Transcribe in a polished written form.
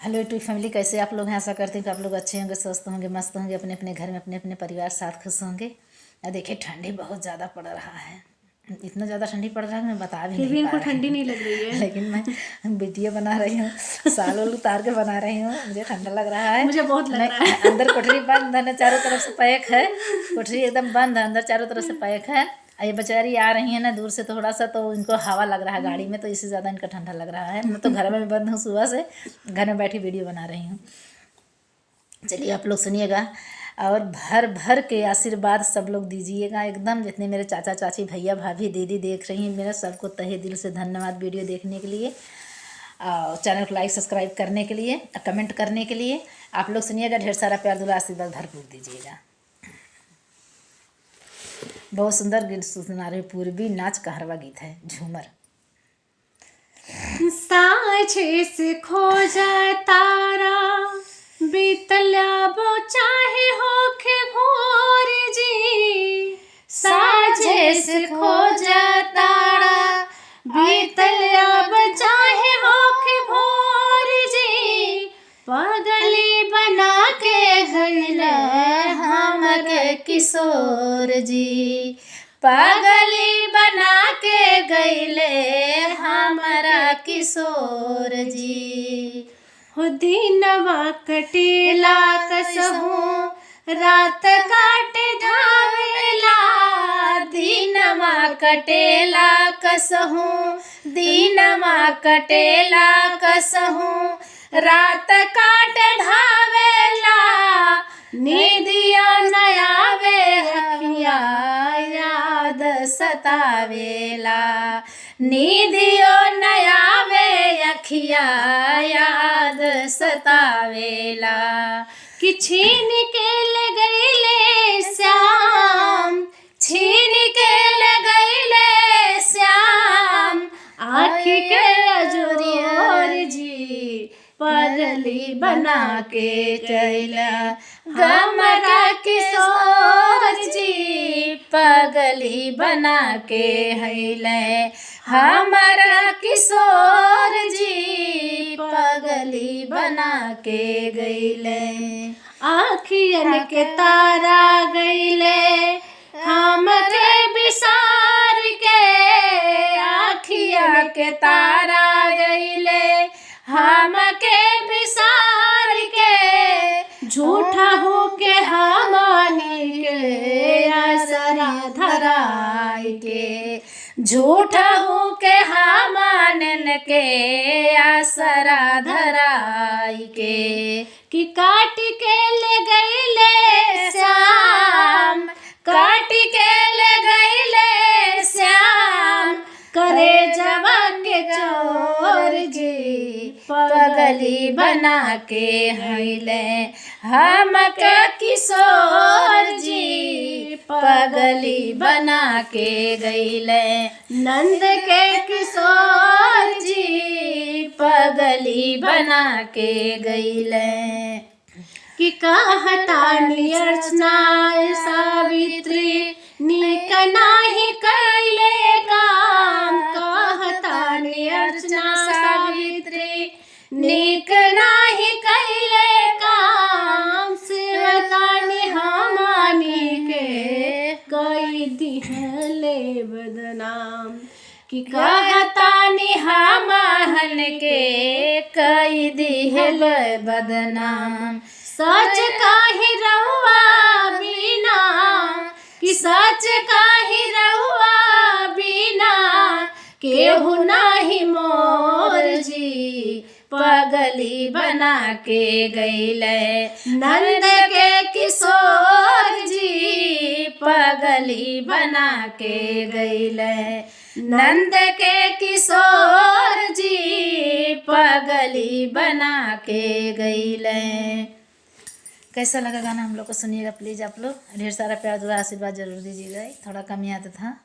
Hello YouTube family, कैसे आप लोग हैं? आशा करते हैं कि आप लोग अच्छे होंगे, स्वस्थ होंगे, मस्त होंगे, अपने अपने घर में अपने अपने परिवार साथ खुश होंगे। और देखिए ठंडी बहुत ज़्यादा पड़ रहा है, इतना ज़्यादा ठंडी पड़ रहा है कि मैं बता भी फिर भी नहीं इनको पा रही ठंडी हूँ। नहीं लग रही है। लेकिन मैं वीडियो बना रही हूँ, साल उल उतार के बना रही हूँ, मुझे ठंडा लग रहा है। मुझे बहुत लग नहीं, रहा है। अंदर कोठरी बंद है ना, चारों तरफ से पैक है, कोठरी एकदम बंद है, अंदर चारों तरफ से पैक है। और ये बेचारी आ रही है ना दूर से थोड़ा सा, तो इनको हवा लग रहा है गाड़ी में, तो इससे ज़्यादा इनका ठंडा लग रहा है। मैं तो घर में बंद हूँ, सुबह से घर में बैठी वीडियो बना रही हूँ। चलिए आप लोग सुनिएगा और भर भर के आशीर्वाद सब लोग दीजिएगा एकदम। जितने मेरे चाचा चाची भैया भाभी दीदी देख रही हैं, मेरा सबको तहे दिल से धन्यवाद वीडियो देखने के लिए और चैनल को लाइक सब्सक्राइब करने के लिए, कमेंट करने के लिए। आप लोग सुनिएगा, ढेर सारा प्यार दुला आशीर्वाद भरपूर दीजिएगा। बहुत सुंदर गीत सुना रही, पूर्वी नाच कहरवा गीत है, झूमर। साझे से खो जाए तारा, बीतला बो चाहे होखे भोर जी। साझे से खो जाए तारा, बीतला बो चाहे होखे भोर जी। पगली बना के गइल हमके किशोर जी, पागली बना के गईले हमारा किशोर जी। हो दिनवा कटेला कसहू, रात काटे धावेला। दीनमा कटेला कसहू, दीनमा कटेला कसहू, रात काट ढावेला। निदिया नयावे अखिया याद सतावेला, नींदियो नयावे अखिया याद सतावेला। कि छीन के ले गईले श्याम, छीन के ले गईले श्याम, आँख के अजोर जी। पगली बना के चैला गमरा किशोर जी, पगली बना के हैले हमारा किशोर जी, पगली बना के गईले। आखियन के तारा गईले हमके बिसार के। आखिया के तारा गईले हमके बिसार के, झूठा हो के हमनी के आसरा धराई के, झूठा हो के हमन के आसरा धराई के। कि काट के ले गईले श्याम, काट के ले गईले श्याम, करे जवा के चोर जी। पगली बना के हैले हमके किशोर जी, पगली बना के गईले नंद के किशोर जी, पगली बना के गईले। कि कहतानी अर्चना सावित्री, नीक नाही कैले काम। कहतानी अर्चना सावित्री, नीक नाही कैले काम। सेवतानी हमानी के कई दिहले बदनाम। कि कहतानी हमहन के कई दिहल बदनाम। सच काहे रहुआ बिना, कि सच काहे रहुआ बिना, केहू नाही मोर जी। पगली बना के गईले नंद के किशोर जी, पगली बना के गईले नंद के किशोर जी, पगली बना के गईले। कैसा लगा गाना हम लोग को सुनिएगा प्लीज़। आप लोग ढेर सारा प्यार दुआ आशीर्वाद जरूर दीजिएगा। थोड़ा कम ही आता था।